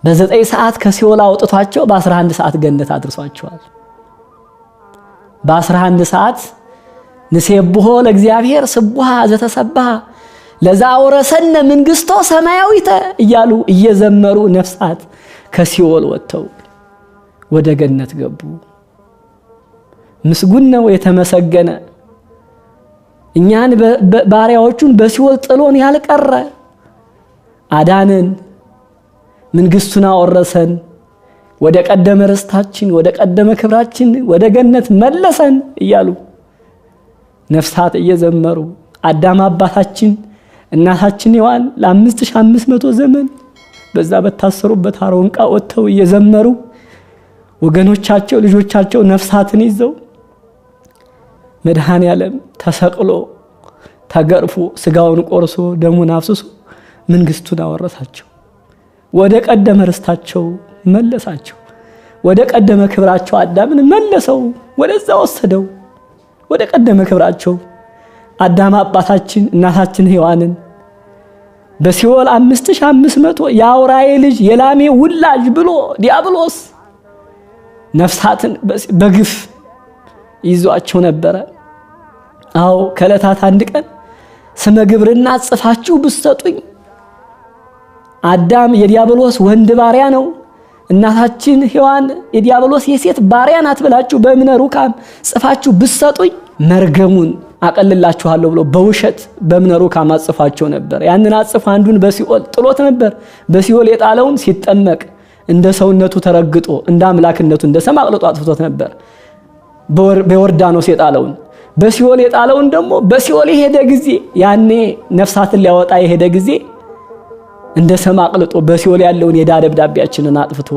በ9 ሰዓት ከሲኦል አውጥቷቸው በ11 ሰዓት ገነት አድርሷቸዋል። በ11 ሰዓት ንሴብሖ ለእግዚአብሔር ስቡሃ ዘተሰብሐ ለዘአውረሰነ መንግሥቶ ሰማያዊተ እያሉ እየዘመሩ ነፍሳት ከሲኦል ወጥተው ወደ ገነት ገቡ። ምስጉን ነው የተመሰገነ እኛን ባሪያዎቹን በሲኦል ጥሎን ያልቀረ አዳነን፣ መንግስቱን አወረሰን፣ ወደ ቀደመ ርስታችን ወደ ቀደመ ክብራችን ወደ ገነት መለሰን እያሉ ነፍሳት እየዘመሩ አዳም አባታችን እናታችን ሔዋን ለ5500 ዘመን በዛ በታሰሩበት አሮንቃ ወጥተው እየዘመሩ ወገኖቻቸው ልጆቻቸው ነፍሳትን ይዘው መድኃኔዓለም ተሰቅሎ ተገርፎ ስጋውን ቆርሶ ደሙን አፍስሶ መንግስቱን አወረሳቸው። ወደ ቀደመ ርስታቸው መለሳቸው። ወደ ቀደመ ክብራቸው አዳምን መለሰው፣ ወደዛ ወሰደው። ወደ ቀደመ ክብራቸው አዳም አባታችን እናታችን ሔዋንን በሲኦል 5500 የአውራዬ ልጅ የላሜ ውላጅ ብሎ ዲያብሎስ ነፍሳትን በግፍ ይዟቸው ነበረ። አዎ ከዕለታት አንድ ቀን ስመ ግብርና ጽፋችሁ ብትሰጡኝ አዳም የዲያብሎስ ወንድ ባሪያ ነው፣ እናታችን ሔዋን የዲያብሎስ የሴት ባሪያ ናት ብላችሁ በእምነ ሩካም ጽፋችሁ ብትሰጡኝ መርገሙን አቀልላችኋለሁ ብሎ በውሸት በእምነ ሩካም አጽፏቸው ነበር። ያንን አጽፎ አንዱን በሲኦል ጥሎት ነበር። በሲኦል የጣለውን ሲጠመቅ እንደ ሰውነቱ ተረግጦ እንደ አምላክነቱ እንደ ሰም አቅልጦ አጥፍቶት ነበር። በዮርዳኖስ የጣለውን፣ በሲኦል የጣለውን ደግሞ በሲኦል የሄደ ጊዜ፣ ያኔ ነፍሳትን ሊያወጣ የሄደ ጊዜ እንደ ሰም አቅልጦ በሲኦል ያለውን የዕዳ ደብዳቤያችንን አጥፍቶ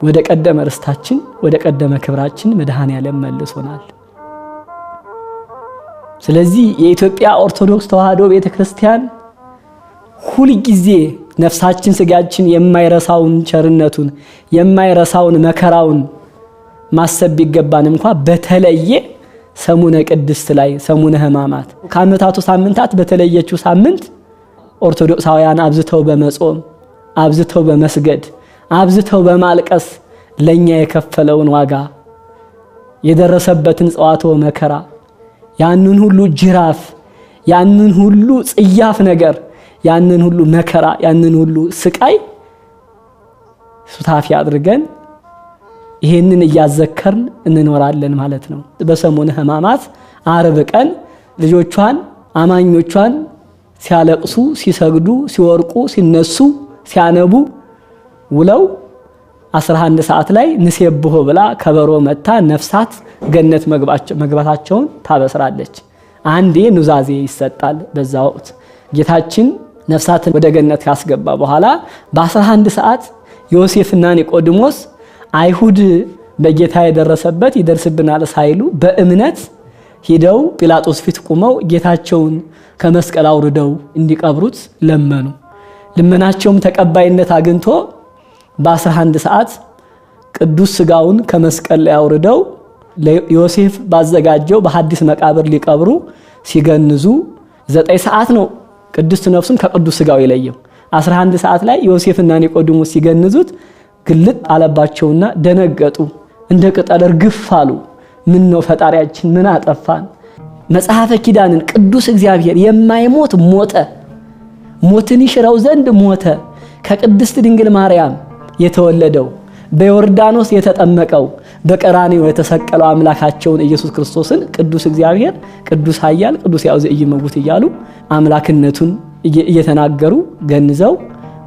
ወደ ቀደመ ርስታችን፣ ወደ ቀደመ ክብራችን መድኃኔዓለም መልሶናል። ስለዚህ የኢትዮጵያ ኦርቶዶክስ ተዋሕዶ ቤተክርስቲያን ሁልጊዜ ነፍሳችን ስጋችን የማይረሳውን ቸርነቱን፣ የማይረሳውን መከራውን ማሰብ ቢገባን እንኳ በተለየ ሰሙነ ቅድስት ላይ፣ ሰሙነ ሕማማት፣ ከዓመታቱ ሳምንታት በተለየችው ሳምንት ኦርቶዶክሳውያን አብዝተው በመጾም፣ አብዝተው በመስገድ፣ አብዝተው በማልቀስ ለኛ የከፈለውን ዋጋ፣ የደረሰበትን ጸዋትወ መከራ፣ ያንን ሁሉ ጅራፍ፣ ያንን ሁሉ ጽያፍ ነገር፣ ያንን ሁሉ መከራ፣ ያንን ሁሉ ስቃይ ሱታፊ አድርገን ይሄንን እያዘከርን እንኖራለን ማለት ነው። በሰሙነ ሕማማት አርብ ቀን ልጆቿን አማኞቿን ሲያለቅሱ፣ ሲሰግዱ፣ ሲወርቁ፣ ሲነሱ፣ ሲያነቡ ውለው 11 ሰዓት ላይ ንሴብሖ ብላ ከበሮ መታ ነፍሳት ገነት መግባታቸውን ታበስራለች። አንዴ ኑዛዜ ይሰጣል። በዛ ወቅት ጌታችን ነፍሳትን ወደ ገነት ካስገባ በኋላ በ11 ሰዓት ዮሴፍና ኒቆዲሞስ አይሁድ በጌታ የደረሰበት ይደርስብናል ሳይሉ በእምነት ሂደው ጲላጦስ ፊት ቁመው ጌታቸውን ከመስቀል አውርደው እንዲቀብሩት ለመኑ። ልመናቸውም ተቀባይነት አግኝቶ በ11 ሰዓት ቅዱስ ስጋውን ከመስቀል ላይ አውርደው ዮሴፍ ባዘጋጀው በሐዲስ መቃብር ሊቀብሩ ሲገንዙ 9 ሰዓት ነው ቅድስት ነፍሱን ከቅዱስ ስጋው የለየው። 11 ሰዓት ላይ ዮሴፍና ኒቆዲሞስ ሲገንዙት ግልጥ አለባቸውና ደነገጡ። እንደ ቅጠል እርግፍ አሉ። ምን ነው ፈጣሪያችን ምን አጠፋን? መጽሐፈ ኪዳንን ቅዱስ እግዚአብሔር የማይሞት ሞተ፣ ሞትን ይሽረው ዘንድ ሞተ። ከቅድስት ድንግል ማርያም የተወለደው፣ በዮርዳኖስ የተጠመቀው፣ በቀራንዮ የተሰቀለው አምላካቸውን ኢየሱስ ክርስቶስን ቅዱስ እግዚአብሔር፣ ቅዱስ ኃያል፣ ቅዱስ ያው ዘኢይመውት እያሉ አምላክነቱን እየተናገሩ ገንዘው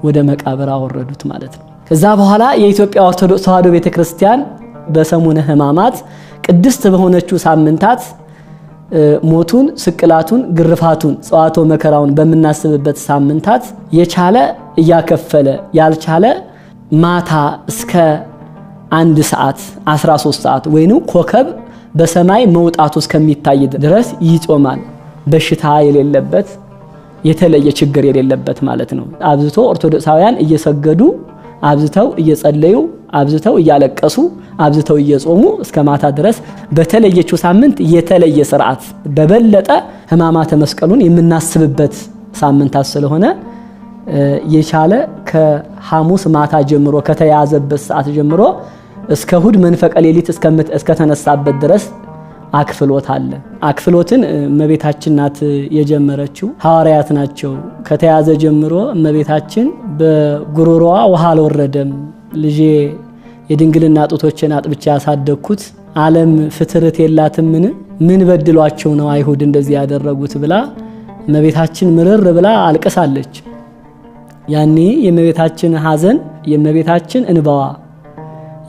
ወደ መቃብር አወረዱት ማለት ነው። ከዛ በኋላ የኢትዮጵያ ኦርቶዶክስ ተዋሕዶ ቤተክርስቲያን በሰሙነ ሕማማት ቅድስት በሆነችው ሳምንታት ሞቱን፣ ስቅላቱን፣ ግርፋቱን፣ ጸዋቶ መከራውን በምናስብበት ሳምንታት የቻለ እያከፈለ ያልቻለ ማታ እስከ 1 ሰዓት፣ 13 ሰዓት ወይንም ኮከብ በሰማይ መውጣቱ እስከሚታይ ድረስ ይጾማል። በሽታ የሌለበት፣ የተለየ ችግር የሌለበት ማለት ነው። አብዝቶ ኦርቶዶክሳውያን እየሰገዱ፣ አብዝተው እየጸለዩ፣ አብዝተው እያለቀሱ፣ አብዝተው እየጾሙ እስከ ማታ ድረስ በተለየችው ሳምንት የተለየ ስርዓት በበለጠ ሕማማተ መስቀሉን የምናስብበት ሳምንታት ስለሆነ የቻለ ከሐሙስ ማታ ጀምሮ፣ ከተያዘበት ሰዓት ጀምሮ እስከ እሁድ መንፈቀ ሌሊት እስከተነሳበት ድረስ አክፍሎት አለ። አክፍሎትን እመቤታችን ናት የጀመረችው፣ ሐዋርያት ናቸው። ከተያዘ ጀምሮ እመቤታችን በጉሮሮዋ ውሃ አልወረደም። ልጄ፣ የድንግልና ጡቶችን አጥብቼ ያሳደግኩት ዓለም ፍትርት የላትምን? ምን በድሏቸው ነው አይሁድ እንደዚህ ያደረጉት ብላ እመቤታችን ምርር ብላ አልቅሳለች። ያኔ የእመቤታችን ሐዘን፣ የእመቤታችን እንባዋ፣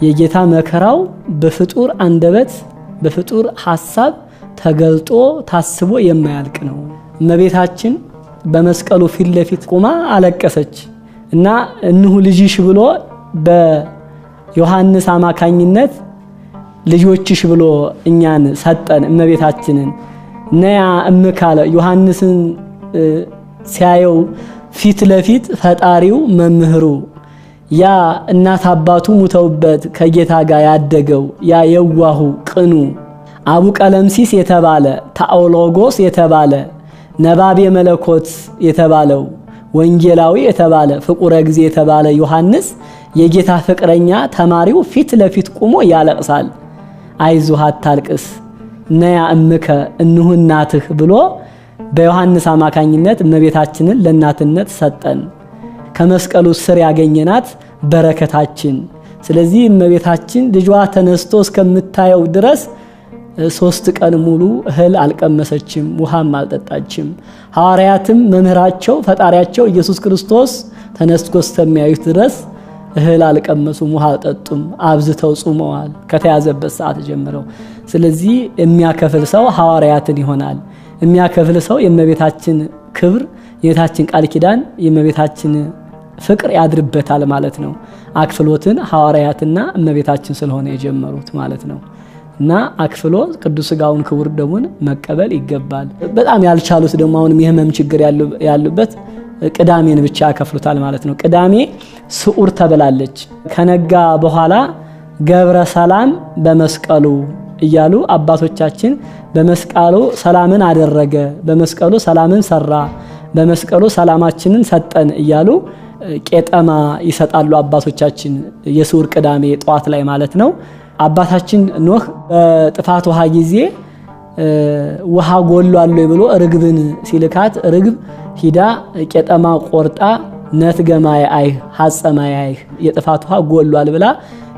የጌታ መከራው በፍጡር አንደበት፣ በፍጡር ሐሳብ ተገልጦ ታስቦ የማያልቅ ነው። እመቤታችን በመስቀሉ ፊት ለፊት ቆማ አለቀሰች እና እንሁ ልጅሽ ብሎ በዮሐንስ አማካኝነት ልጆችሽ ብሎ እኛን ሰጠን። እመቤታችንን ነያ እምካለ ዮሐንስን ሲያየው ፊት ለፊት ፈጣሪው መምህሩ፣ ያ እናት አባቱ ሙተውበት ከጌታ ጋር ያደገው፣ ያ የዋሁ ቅኑ አቡ ቀለምሲስ የተባለ፣ ታኦሎጎስ የተባለ፣ ነባቤ መለኮት የተባለው፣ ወንጌላዊ የተባለ፣ ፍቁረ ጊዜ የተባለ ዮሐንስ የጌታ ፍቅረኛ ተማሪው ፊት ለፊት ቆሞ ያለቅሳል። አይዞህ አታልቅስ፣ ነያ እምከ፣ እንሁ እናትህ ብሎ በዮሐንስ አማካኝነት እመቤታችንን ለእናትነት ሰጠን። ከመስቀሉ ስር ያገኘናት በረከታችን። ስለዚህ እመቤታችን ልጇ ተነስቶ እስከምታየው ድረስ 3 ቀን ሙሉ እህል አልቀመሰችም፣ ውሃም አልጠጣችም። ሐዋርያትም መምህራቸው ፈጣሪያቸው ኢየሱስ ክርስቶስ ተነስቶ እስከሚያዩት ድረስ እህል አልቀመሱም፣ ውሃ አልጠጡም። አብዝተው ጾመዋል ከተያዘበት ሰዓት ጀምረው። ስለዚህ የሚያከፍል ሰው ሐዋርያትን ይሆናል። የሚያከፍል ሰው የእመቤታችን ክብር፣ የእመቤታችን ቃል ኪዳን፣ የእመቤታችን ፍቅር ያድርበታል ማለት ነው። አክፍሎትን ሐዋርያትና እመቤታችን ስለሆነ የጀመሩት ማለት ነው። እና አክፍሎ ቅዱስ ሥጋውን ክቡር ደሙን መቀበል ይገባል። በጣም ያልቻሉት ደግሞ አሁንም የህመም ችግር ያሉበት ቅዳሜን ብቻ ያከፍሉታል ማለት ነው። ቅዳሜ ስዑር ተብላለች። ከነጋ በኋላ ገብረ ሰላም በመስቀሉ እያሉ አባቶቻችን በመስቀሉ ሰላምን አደረገ፣ በመስቀሉ ሰላምን ሰራ፣ በመስቀሉ ሰላማችንን ሰጠን እያሉ ቄጠማ ይሰጣሉ አባቶቻችን፣ የስዑር ቅዳሜ ጠዋት ላይ ማለት ነው። አባታችን ኖህ በጥፋት ውሃ ጊዜ ውሃ ጎሏል ብሎ ርግብን ሲልካት ርግብ ሂዳ ቄጠማ ቆርጣ ነትገማይ አይህ ሐጸማይ አይህ የጥፋት ውሃ ጎሏል ብላ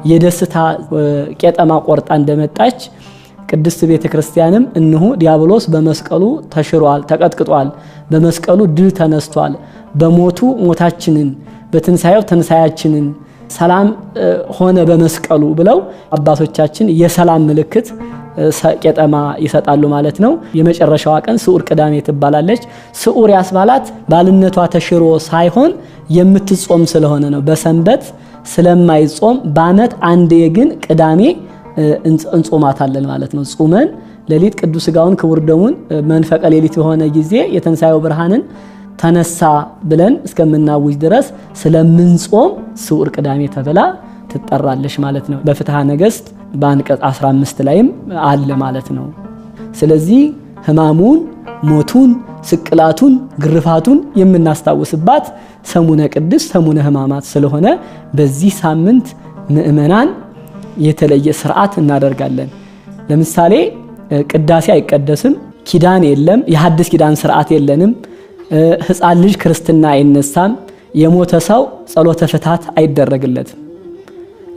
የደስታ ቄጠማ ቆርጣ እንደመጣች ቅድስት ቤተክርስቲያንም እንሆ ዲያብሎስ በመስቀሉ ተሽሯል፣ ተቀጥቅጧል፣ በመስቀሉ ድል ተነስቷል፣ በሞቱ ሞታችንን በትንሳኤው ትንሳያችንን ሰላም ሆነ በመስቀሉ ብለው አባቶቻችን የሰላም ምልክት ቄጠማ ይሰጣሉ ማለት ነው። የመጨረሻዋ ቀን ስዑር ቅዳሜ ትባላለች። ስዑር ያስባላት ባልነቷ ተሽሮ ሳይሆን የምትጾም ስለሆነ ነው። በሰንበት ስለማይጾም በዓመት አንዴ ግን ቅዳሜ እንጾማታለን ማለት ነው። ጾመን ሌሊት ቅዱስ ሥጋውን ክቡር ደሙን መንፈቀ ሌሊት በሆነ ጊዜ የትንሳኤው ብርሃንን ተነሳ ብለን እስከምናውጅ ድረስ ስለምንጾም ስዑር ቅዳሜ ተብላ ትጠራለች ማለት ነው። በፍትሐ ነገሥት በአንቀጽ 15 ላይም አለ ማለት ነው። ስለዚህ ሕማሙን፣ ሞቱን፣ ስቅላቱን፣ ግርፋቱን የምናስታውስባት ሰሙነ ቅድስት ሰሙነ ሕማማት ስለሆነ በዚህ ሳምንት ምእመናን የተለየ ስርዓት እናደርጋለን። ለምሳሌ ቅዳሴ አይቀደስም፣ ኪዳን የለም፣ የሐዲስ ኪዳን ስርዓት የለንም። ሕፃን ልጅ ክርስትና አይነሳም። የሞተ ሰው ጸሎተ ፍትሐት አይደረግለትም።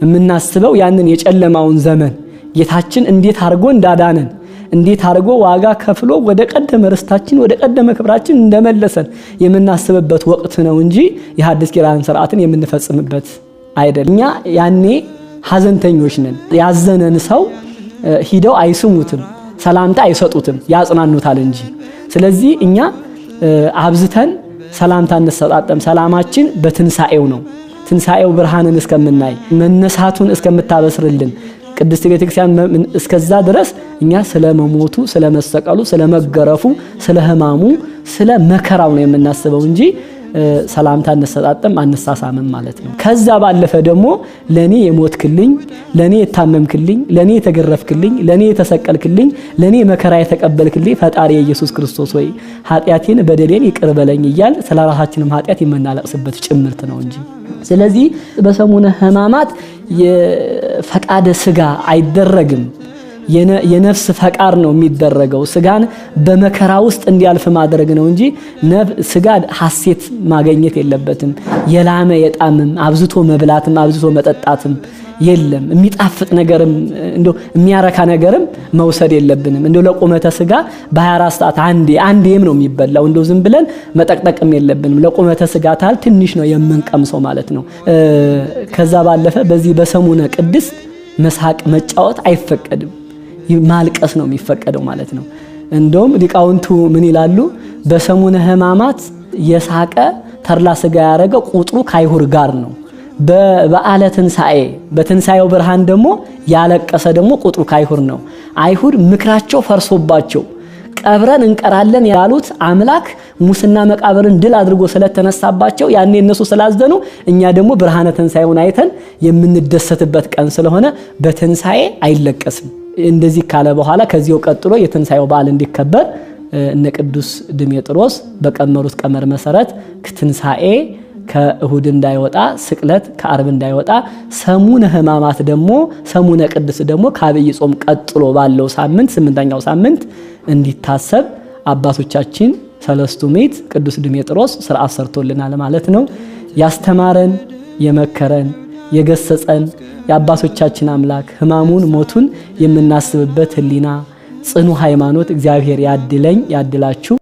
የምናስበው ያንን የጨለማውን ዘመን ጌታችን እንዴት አድርጎ እንዳዳነን፣ እንዴት አድርጎ ዋጋ ከፍሎ ወደ ቀደመ ርስታችን ወደ ቀደመ ክብራችን እንደመለሰን የምናስብበት ወቅት ነው እንጂ የሐዲስ ኪዳን ስርዓትን የምንፈጽምበት አይደለም። እኛ ያኔ ሐዘንተኞች ነን። ያዘነን ሰው ሂደው አይስሙትም፣ ሰላምታ አይሰጡትም፣ ያጽናኑታል እንጂ። ስለዚህ እኛ አብዝተን ሰላምታ እንሰጣጠም። ሰላማችን በትንሳኤው ነው። ትንሳኤው ብርሃንን እስከምናይ መነሳቱን እስከምታበስርልን ቅድስት ቤተክርስቲያን እስከዛ ድረስ እኛ ስለ መሞቱ፣ ስለ መሰቀሉ፣ ስለ መገረፉ፣ ስለ ሕማሙ፣ ስለ መከራው ነው የምናስበው እንጂ ሰላምታ እንሰጣጠም አንሳሳምም ማለት ነው። ከዛ ባለፈ ደግሞ ለኔ የሞትክልኝ፣ ለኔ የታመምክልኝ፣ ለኔ የተገረፍክልኝ፣ ለኔ የተሰቀልክልኝ፣ ለኔ መከራ የተቀበልክልኝ ፈጣሪ ኢየሱስ ክርስቶስ ሆይ ኃጢአቴን በደሌን ይቅር በለኝ እያል ስለ ራሳችንም ኃጢአት የምናለቅስበት ጭምርት ነው እንጂ። ስለዚህ በሰሙነ ሕማማት የፈቃደ ስጋ አይደረግም። የነፍስ ፈቃድ ነው የሚደረገው። ስጋን በመከራ ውስጥ እንዲያልፍ ማድረግ ነው እንጂ ስጋ ሐሴት ማግኘት የለበትም። የላመ የጣምም አብዝቶ መብላትም አብዝቶ መጠጣትም የለም። የሚጣፍጥ ነገርም እንደው የሚያረካ ነገርም መውሰድ የለብንም። እንደው ለቁመተ ስጋ በ24 ሰዓት አንዴም ነው የሚበላው። እንደው ዝም ብለን መጠቅጠቅም የለብንም። ለቁመተ ስጋ ታል ትንሽ ነው የምንቀምሰው ማለት ነው። ከዛ ባለፈ በዚህ በሰሙነ ቅድስት መሳቅ መጫወት አይፈቀድም። ማልቀስ ነው የሚፈቀደው ማለት ነው። እንደውም ሊቃውንቱ ምን ይላሉ? በሰሙነ ሕማማት የሳቀ ተድላ ስጋ ያረገ ቁጥሩ ከአይሁድ ጋር ነው። በበዓለ ትንሣኤ በትንሣኤው ብርሃን ደግሞ ያለቀሰ ደግሞ ቁጥሩ ከአይሁድ ነው። አይሁድ ምክራቸው ፈርሶባቸው ቀብረን እንቀራለን ያሉት አምላክ ሙስና መቃብርን ድል አድርጎ ስለተነሳባቸው ያኔ እነሱ ስላዘኑ፣ እኛ ደግሞ ብርሃነ ትንሣኤውን አይተን የምንደሰትበት ቀን ስለሆነ በትንሣኤ አይለቀስም። እንደዚህ ካለ በኋላ ከዚያው ቀጥሎ የትንሣኤው በዓል እንዲከበር እነ ቅዱስ ድሜጥሮስ በቀመሩት ቀመር መሰረት ትንሣኤ ከእሁድ እንዳይወጣ፣ ስቅለት ከአርብ እንዳይወጣ፣ ሰሙነ ሕማማት ደግሞ ሰሙነ ቅድስት ደግሞ ከአብይ ጾም ቀጥሎ ባለው ሳምንት 8ኛው ሳምንት እንዲታሰብ አባቶቻችን ሰለስቱ ምዕት ቅዱስ ድሜጥሮስ ስርዓት ሰርቶልናል ማለት ነው። ያስተማረን የመከረን የገሰጸን የአባቶቻችን አምላክ ሕማሙን ሞቱን የምናስብበት ሕሊና ጽኑ ሃይማኖት እግዚአብሔር ያድለኝ ያድላችሁ።